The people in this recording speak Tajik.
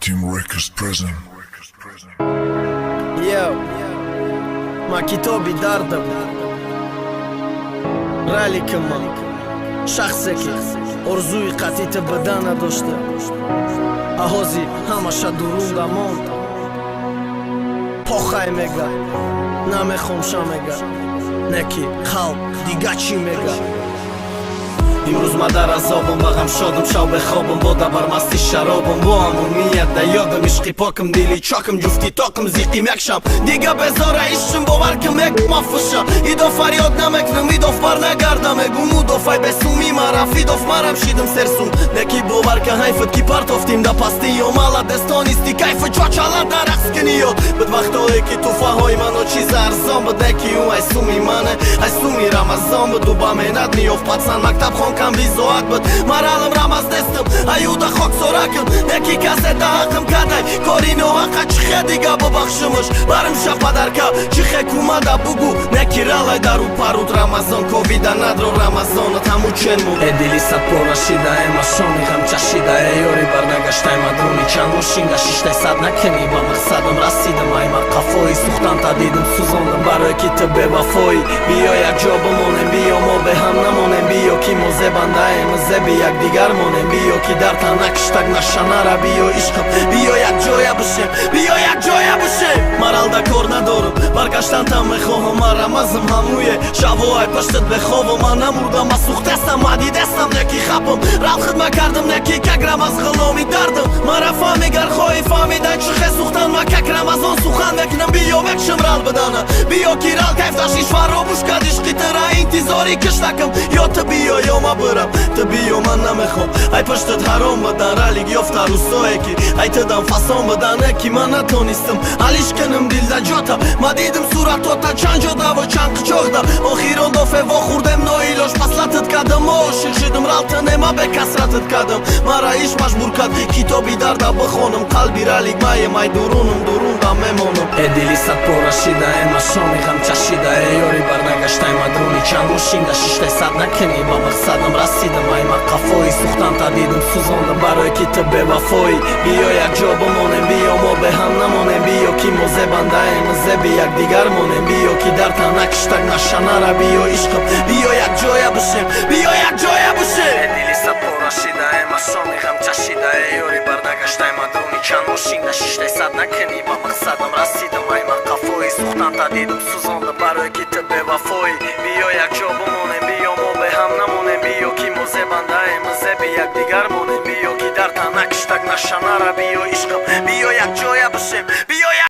Team Records present. Yo, ма китоби дардам, раликама, шахсе ки орзуи қатъи тбда надошта, аҳози ҳамаша дурунда монд. Похай мега, намехом ша мега, не ки қалб дига чӣ мега. Имрӯз ма дар азобам, ба ғам шодам, шав бехобам, бода бар масти шаробам, бо ҳамон ният да ёдам, ишқи покам, дили чокам, ҷуфти тоқам, зиқим якшам, дига безора ишқим, бовар ким мафуша. Идо фарёд намекунам, идоф бар нагардам, мегум удофай бесуми мара фидоф, марам шидам серсум, неки бовар ка ҳайфат ки партофтим да пасти ёмала дестонисти кайфу чочала дар рақс кини ёд буд вақтое ки туфаҳои мано чиз арзон буд, неки ӯ ай суми мане, ай суми Рамазон буд, ӯ ба меҳнат меёфт, пацан мактабхон кам бизоат буд, маралам рамаз нестам, аюда хоксоракам, неки касе да ҳаққам кадай кори ноҳақа, чихе дига бубахшимаш барм шападарка, чихе кумада бугу, неки ралай дару паруд Рамазон ковида надро Рамазонат ҳаму чен буд. Э дили садпора шида, э машони ғам чашида, э ёри барнагаштай мадруни чанд мошинда шиштай сад накунӣ, ба мақсадам расидам, ай ма қафои сухтан та дидам сӯзондам, барое ки ту бевафоӣ. Биё якҷо бимонем, биё мо беҳам намонем, биё ки мо зебандаем, зеби якдигар монем, биё ки дар тан накиштак нашанара, биё ишқам, биё якҷоя бишем, биё якҷоя бишем. Маралда кор надорам, баргаштан там мехоҳам, ман рамазм ҳамуе шаву ай паштат бехобам, ман намурдам, ма сӯхтастам, ма дидастам, неки хапам рал хидма кардам, неки как рамаз ғуломи дардам, мара фаҳми гар хоҳӣ фаҳмидан чихе сӯхтан, ма как Рамазон сухан мекунам, биё мекшам рал бидана, биё ки рал кайф дашиш фаромӯш кард ишқи тара, интизори киштакам, ё ту биё, ё ма бирам, ту биё, ман намехом ай паштат ҳаром бидан, ралик ёфта рӯсое ки ай тудам фасон бидан, ки ман натонистам алиш кунам дилда ҷота, ма дидим суратота чанд ҷодаву чанд қичоқда, охирон дофе вохӯрдем, ноилош паслатат кардам, ошиқ шидам, ралтанема бекасратат кардам, мара иш маҷбур кард китоби дарда бихонам, қалби ралик маем, ай дурунам дурунда мемонам. Э дили садпора шида, э машони ғам чашида, э ёри барнагаштай мадруни чанд мошинда шиштай сад накунӣ, ба мақсадам расидам, ай ма қафои сухтан та дидам сӯзондам, барое ки ту бевафоӣ. Биё якҷо бимонем, биё мо беҳам намонем, биё ки мо зебандаем, зеби якдигар монем, биё ки дар тан накиштак нашанара, биё ишқам, биё якҷоя бишем, биё якҷоя бишем. Э дили садпора шида, э машони ғам чашида, э ёри барнагаштай мадруни чанд мошинда шиштай сад накунӣ, ба мақсадам расидам, ай ма қафои сухтан та дидам сӯзондам, барое ки ту бевафоӣ. Биё якҷо бимонем, биё мо беҳам намонем, биё ки мо зебандаем, зеби якдигар монем, биё ки дар тан накиштак нашанара, биё ишқам.